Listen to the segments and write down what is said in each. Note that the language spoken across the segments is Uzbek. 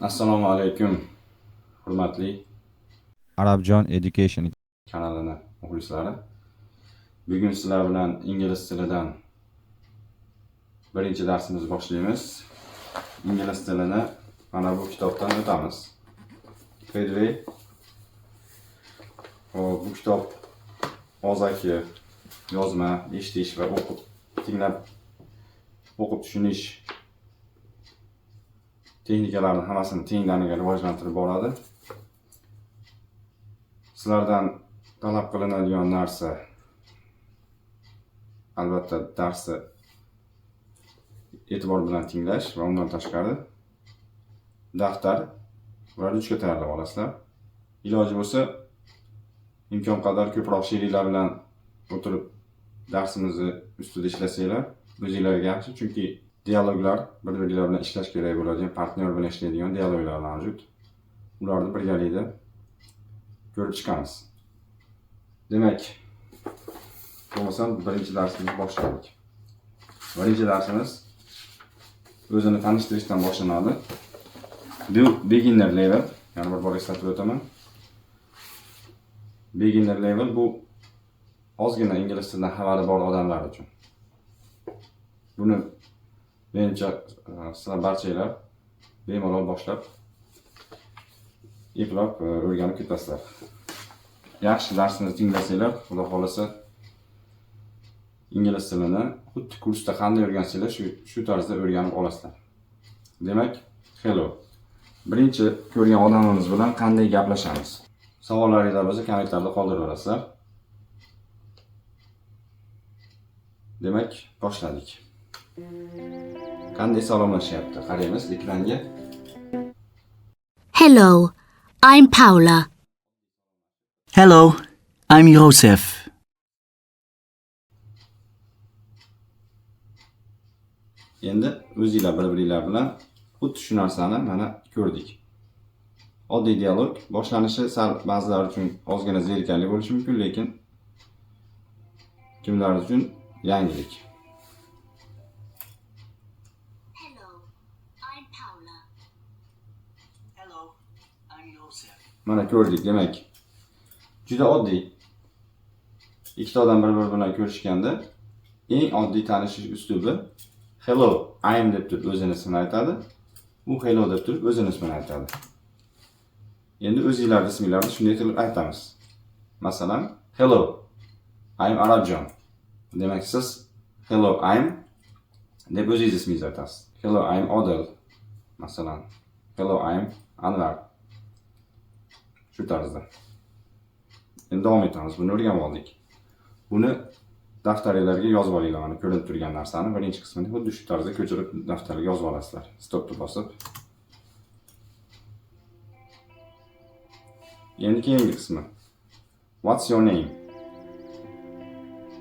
Assalomu alaykum, hurmatli Arabjon Education kanalini muxlislari. Bugun sizlar bilan ingliz tilidan birinchi darsimizni boshlaymiz. Ingliz tilini mana bu kitobdan o'tamiz. Headway. Hop, bu kitob og'zaki yozma, eshitish va o'qib, tinglab o'qib tushunish texnikalarini hammasini tengdaniga rivojlantirib boradi. Sizlardan talab qilinadigan narsa albatta darsni e'tibor bilan tinglash va undan tashqari daftar va ruchka tayyorlab olasizlar. Iloji bo'lsa imkon qadar ko'proq sheriklar bilan o'tirib darsimizni ustida ishlasanglar o'zinglarga yaxshi, chunki dialoglar bir-birlari bilan ishlash kerak bo'ladigan, partnyor bilan ishlaydigan dialoglar mavjud. Ularni birgalikda ko'rib chiqamiz. Demak, bo'lmasam birinchi darsimizni boshladik. Birinchi darsimiz o'zini tanishtirishdan boshlanadi. Bu beginner level, yana bir bor eslatib o'taman. Beginner level bu ozgina ingliz tilidan xabari bor odamlar uchun. Buni menimcha sizlar barchanglar bemalol boshlab eplab o'rganib ketasizlar. Yaxshi darsimizni tinglasanglar, Xudo xolasa ingliz tilini xuddi kursda qanday o'rgansanglar, shu tarzda o'rganib olasizlar. Demak, hello. Birinchi ko'rgan odamimiz bilan qanday gaplashamiz? Savollaringiz bo'lsa kommentlarda qoldiraverasizlar. Demak, boshladik. Qanday salomlashyapti? Qaraymiz ekranga. Hello, I'm Paula. Hello, I'm Joseph. Endi o'zinglar bir-biringlar bilan xuddi shu narsani mana ko'rdik. Oddiy dialog boshlanishi sal ba'zilar uchun ozgina zerikarli bo'lishi mumkin, lekin kimlar uchun yangilik. Hello, I'm Paula. Hello, I'm Joseph. Mana ko'rdik, demak, juda oddiy. Ikkita odam bir-biri bilan ko'rishganda eng oddiy tanishish uslubi hello, I'm deb turib o'zini ismini aytadi. U hello deb turib o'zini ismini aytadi. Endi o'zinglarning isminglarni shunday qilib aytamiz. Masalan, hello, I'm Arabjon. Demak, siz hello, I'm deb o'zingiz ismingizni aytasiz. Hello, I'm Odil. Masalan, hello, I'm Anvar. Shu tarzda. Endi davom etamiz. Buni o'rganib oldik. Buni daftaringlarga yozib olinglar. Mana ko'rinib turgan narsani birinchi qismini xuddi shu tarzda ko'chirib daftarga yozib olasizlar. Stopni bosib. Endi keyingi qismi. What's your name?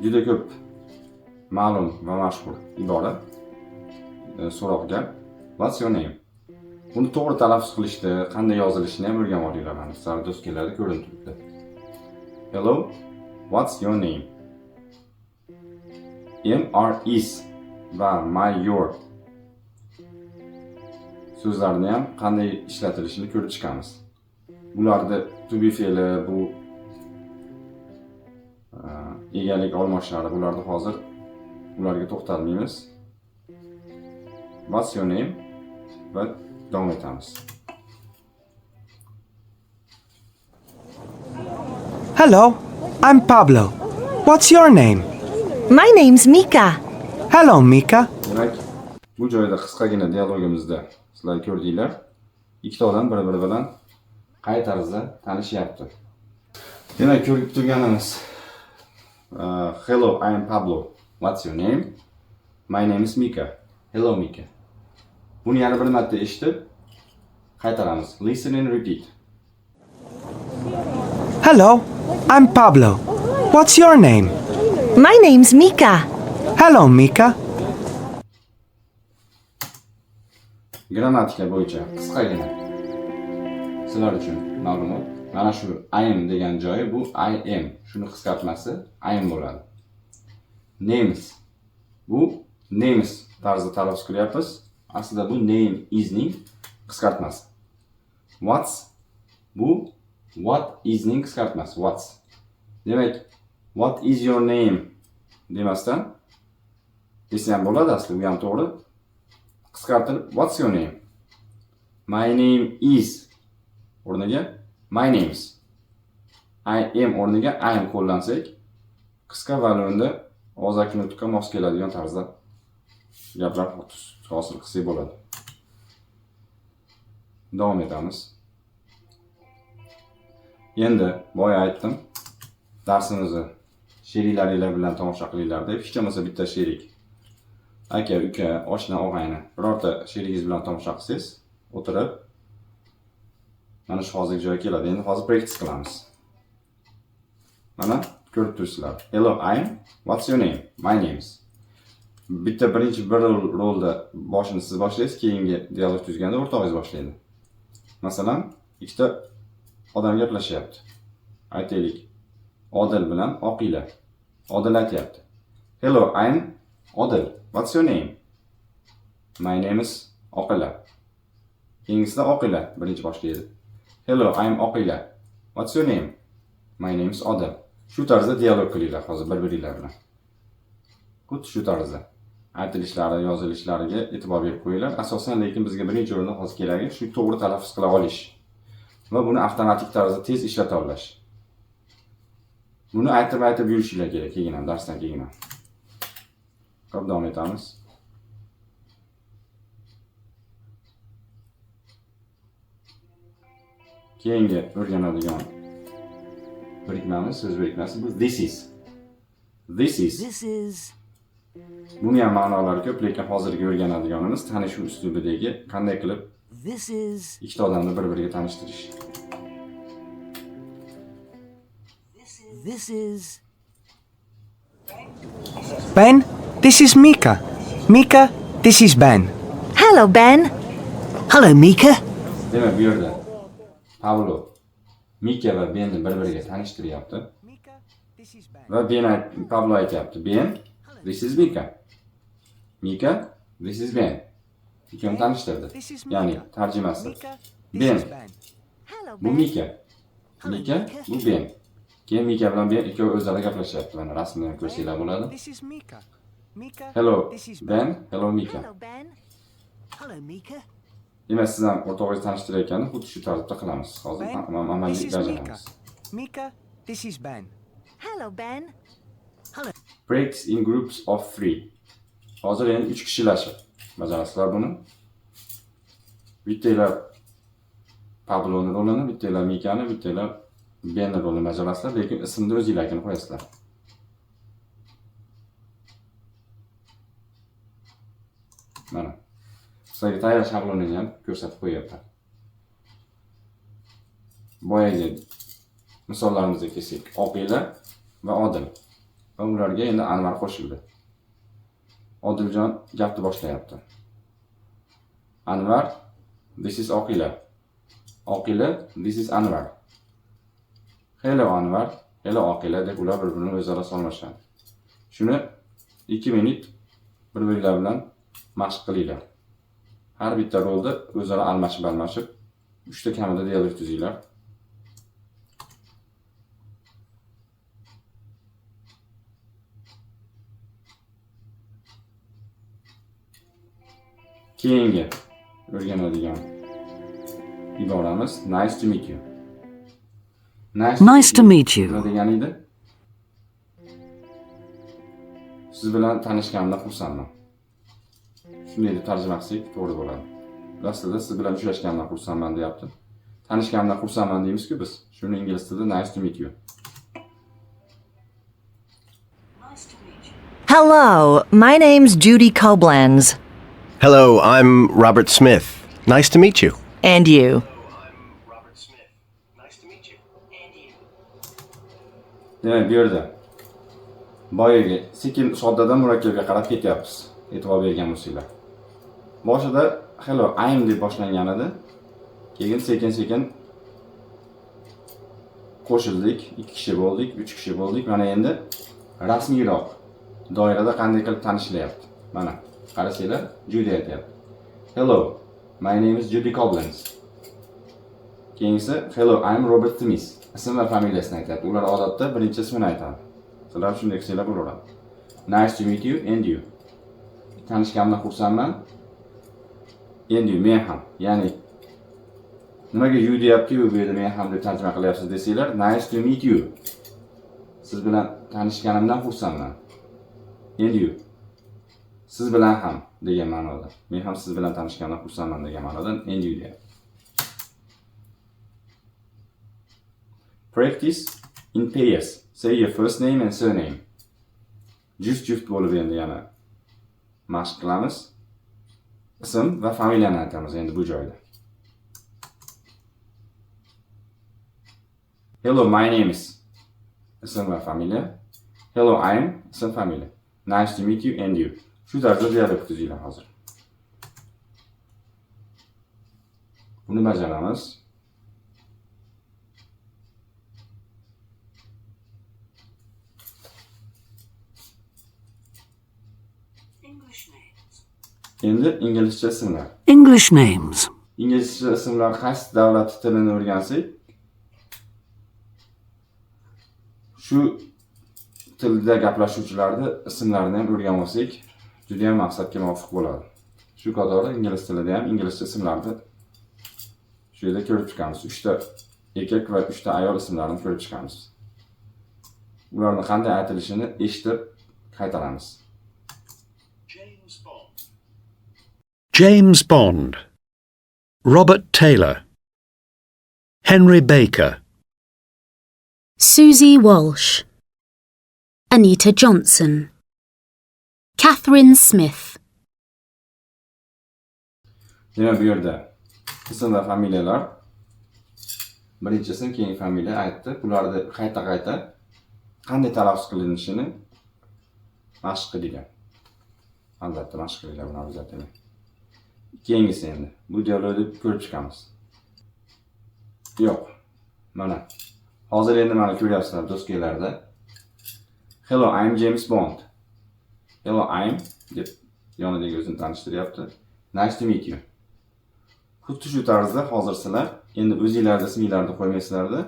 Juda ko'p ma'lum va mashhur ibora, so'roq gap. What's your name? Buni to'g'ri talaffuz qilishni, qanday yozilishini ham o'rganib olinglar. Mana sizlar do'stlarga ko'rinib turibdi. Hello, what's your name? M R is va my your so'zlarini ham qanday ishlatilishini ko'rib chiqamiz. Bularda to be fe'li, bu egalik olmoshlari, bularni hozir ularga to'xtalmaymiz. What's your name? Va davom etamiz. Hello, I'm Pablo. What's your name? My name's Mika. Hello, Mika. Demak, bu joyda qisqagina dialogimizda sizlar ko'rdinglar. Ikkita odam bir-biri bilan qay tarzda tanishyapti. Demak, ko'rib turganimiz, hello, I'm Pablo. What's your name? My name is Mika. Hello, Mika. Buni yana bir marta eshitib qaytaramiz. Listen and repeat. Hello, I'm Pablo. What's your name? My name's Mika. Hello, Mika. Grammatika bo'yicha qisqagina sizlar uchun ma'lumot. Mana shu I am degan joyi bu I am. Shuni qisqartmasi I am bo'ladi. Names. Bu names tarzida talaffuz qilyapmiz. Aslida bu name isning qisqartmasi. What's bu what isning qisqartmasi, what's. Demak, what is your name demasdan desa ham bo'ladi, asli u ham to'g'ri. Qisqartirib what's your name? My name is o'rniga my name's. I am o'rniga I am qo'llansak, qisqa va lo'nda og'zaki nutqqa mos keladigan tarzda gaplar hosil qilsak bo'ladi. Davom etamiz. Endi boya aytdim, darsimizni sheriklaringlar bilan tomosha qilinglar deb, hech bo'lmasa bitta sherik, aka, uka, oshna, og'ayni, birorta sherigingiz bilan tomosha qilsangiz, o'tirib mana shu hozirgi joyga keladi. Endi hozir practice qilamiz. Mana ko'rib turibsizlar. Hello, I'm. What's your name? My name's. Bitta birinchi bir rolda boshini siz boshlaysiz, keyingi dialog tuzganda o'rtog'ingiz boshlaydi. Masalan, ikkita odam gaplashyapti. Aytaylik, Odil bilan Oqila. Odil aytyapti. Hello, I'm Odil. What's your name? My name is Oqila. Keyingisida Oqila birinchi boshlaydi. Hello, I'm Oqila. What's your name? My name is Odil. Shu tarzda dialog qilinglar hozir bir-biringlar bilan. Xuddi shu tarzda. Aytilishlari, yozilishlariga e'tibor berib qo'yinglar. Asosan lekin bizga birinchi o'rinda hozir keragi shu to'g'ri talaffuz qila olish va buni avtomatik tarzda tez ishlata olish. Buni aytib-aytib yurishinglar kerak keyin ham, darsdan keyin ham. Xo'p, davom etamiz. Keyingi o'rganadigan birikmamiz, so'z birikmasi bu this is. This is. This is. Buni ham ma'nolari ko'p, lekin hozirgi o'rganadiganimiz tanishuv uslubidagi qanday qilib This is. ikkita odamni bir-biriga tanishtirish. This is. Ben, this is Mika. Mika, this is Ben. Hello, Ben. Hello, Mika. Demak, bu yerda Pablo Mika va Benni bir-biriga tanishtiryapti. Mika, this is Ben. Va Ben Pablo aytyapti. Ben, this is Mika. Mika, this is Ben. Ikkovini tanishtirdi. This is Ya'ni Mika. tarjimasi. Mika, this Ben. is Ben. Hello, Bu Ben. Mika. Mika, bu Ben. Keyin Mika bilan Ben ikkovi o'zaro gaplashyapti. Mana rasmni ham ko'rsanglar bo'ladi. This is Mika. Mika, Hello this is Ben. Ben, hello Mika. Hello, Ben. Hello, Mika. Demak, siz ham o'rtog'ingiz tanishtirayotganda xuddi shu tartibda qilamiz. Hozir Ben, amaliy this is Mika. bajaramiz. Mika, this is Ben. Hello, Ben. Hello. Practice in groups of 3. Hozir endi 3 kishilashib bajarasizlar buni. Bittanglar Pabloni rolini, bittanglar Mikani, bittanglar Benni rolini bajarasizlar, lekin ismni o'zinglarnikini qo'yasizlar. Mana. Sizlarga tayyor shablonini ham ko'rsatib qo'yyapman. Boyagi misollarimizga kelsak, Oqila va Odil. Va ularga endi Anvar qo'shildi. Odiljon gapni boshlayapti. Anvar, this is Oqila. Oqila, this is Anvar. Hello Anvar, hello Oqila deb ular bir-birini o'zaro salomlashadi. Shuni 2 minut bir-birlar bilan mashq qilinglar. Har bitta rolda o'zaro almashib-almashib 3 ta kamida dialog tuzinglar. Keyingi o'rganadigan iboramiz nice to meet you. Nice, Nice to meet you. Nima degani edi? Siz bilan tanishganimdan xursandman. Shunday deb tarjima qilsak to'g'ri bo'ladi. Aslida siz bilan uchrashganimdan xursandman deyapti. Tanishganimdan xursandman deymiz-ku biz. Shuni ingliz tilida nice to meet you. Hello, my name's Judy Koblenz. Hello, I'm Robert Smith. Nice to meet you. And you. Robert Smith. Nice to meet you. And you. Demak, bu yerda boyagi sekin soddadan murakkabga qarab ketyapmiz. E'tibor bergan bo'lsanglar. Boshida hello, I'm deb boshlangan edi. Keyin sekin-sekin qo'shildik, 2 kishi bo'ldik, 3 kishi bo'ldik. Mana endi rasmiyroq doirada qanday qilib tanishilyapti. Mana qarasanglar, Judy aytyapti. Hello, my name is Judy Koblenz. Keyingisi "Hello, I'm Robert Smith." Ism va familiyasini aytyapti. Ular odatda birinchi ismini aytadi. Sizlar shunday qilsanglar bo'laveradi. "Nice to meet you and you." Tanishganimdan xursandman. "And you", men ham. Ya'ni nimaga "you" deyapti-yu, bu yerda "men ham" deb tarjima qilyapsiz desanglar, "Nice to meet you." Siz bilan tanishganimdan xursandman. "And you." Siz bilan ham degan ma'noda. Men ham siz bilan tanishganimdan xursandman degan ma'noda "and you" deyapti. Practice in pairs. Say your first name and surname. Juft-juft bo'lib endi yana mashq qilamiz. Ism va familiyani aytamiz endi bu joyda. "Hello, my name is." Ism va familiya. "Hello, I'm", ism, familiya. "Nice to meet you and you." Shu tarzda dialog tuzinglar hozir. Buni bajaramiz. English names. Endi inglizcha ismlar. English names. Inglizcha ismlar qaysi davlat tilini o'rgansak, shu tilda gaplashuvchilarni ismlarini ham o'rganib olsak, juda ham maqsadga muvofiq bo'ladi. Shu qatorda ingliz tilida ham inglizcha ismlarni shu yerda ko'rib chiqamiz. 3 ta erkak va 3 ta ayol ismlarini ko'rib chiqamiz. Ularni qanday aytilishini eshitib qaytaramiz. James Bond. James Bond. Robert Taylor. Henry Baker. Susie Walsh. Anita Johnson. Catherine Smith. Demak, bu yerda ism va familiyalar, birinchi ism, keyin familiya aytdi. Bularni qayta-qayta qanday talaffuz qilinishini mashq qilinglar. Albatta mashq qilinglar buni обязательно. Keyingisi endi bu dialogni ko'rib chiqamiz. Yo'q. Mana. Hozir endi mana ko'ryapsizlar doskalarda. "Hello, I'm James Bond." "Hello, I'm" deb yonidagi o'zini tanishtiryapti. "Nice to meet you." Xuddi shu tarzda hozir sizlar endi o'zinglarni isminglarni qo'ymaysizlarda,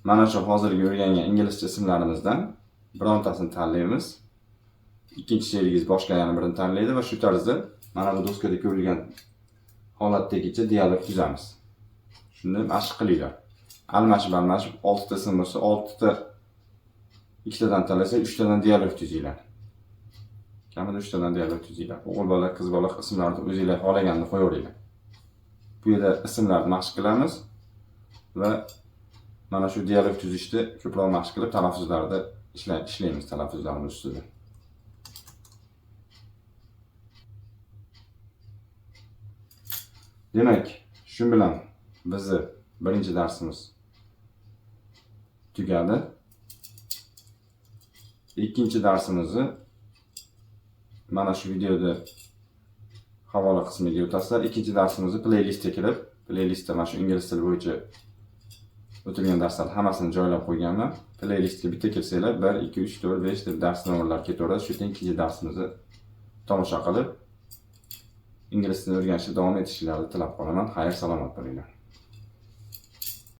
mana shu hozirgi o'rgangan inglizcha ismlarimizdan birontasini tanlaymiz. Ikkinchi sherigingiz boshqa yana birini tanlaydi va shu tarzda mana bu doskada ko'rilgan holatdagicha dialog tuzamiz. Shuni mashq qilinglar. Almashib almashib 6 ta ism bo'lsa, 6 ta, ikkitadan tanlasa, 3 tadan dialog tuzinglar. Kamida 3 tadan dialog tuzinglar. O'g'il bola, qiz bola ismlarni o'zinglar xohlaganini qo'yaveringlar. Bu yerda ismlarni mashq qilamiz va mana shu dialog tuzishda ko'proq mashq qilib talaffuzlarda ishlaymiz talaffuzlarimiz ustida. Demak, shu bilan bizni birinchi darsimiz tugadi. Ikkinchi darsimizni mana shu videoda havola qismiga o'tasizlar. Ikkinchi darsimizni playlistga kirib, playlistda mana shu ingliz tili bo'yicha o'tilgan darslar hammasini joylab qo'yganman. Playlistga bitta kirsanglar, 1, 2, 3, 4, 5 deb dars nomerlari ketaveradi. Shu yerdan ikkinchi darsimizni tomosha qilib, ingliz tilini o'rganishda davom etishingizni tilab qolaman. Xayr, salomat bo'linglar.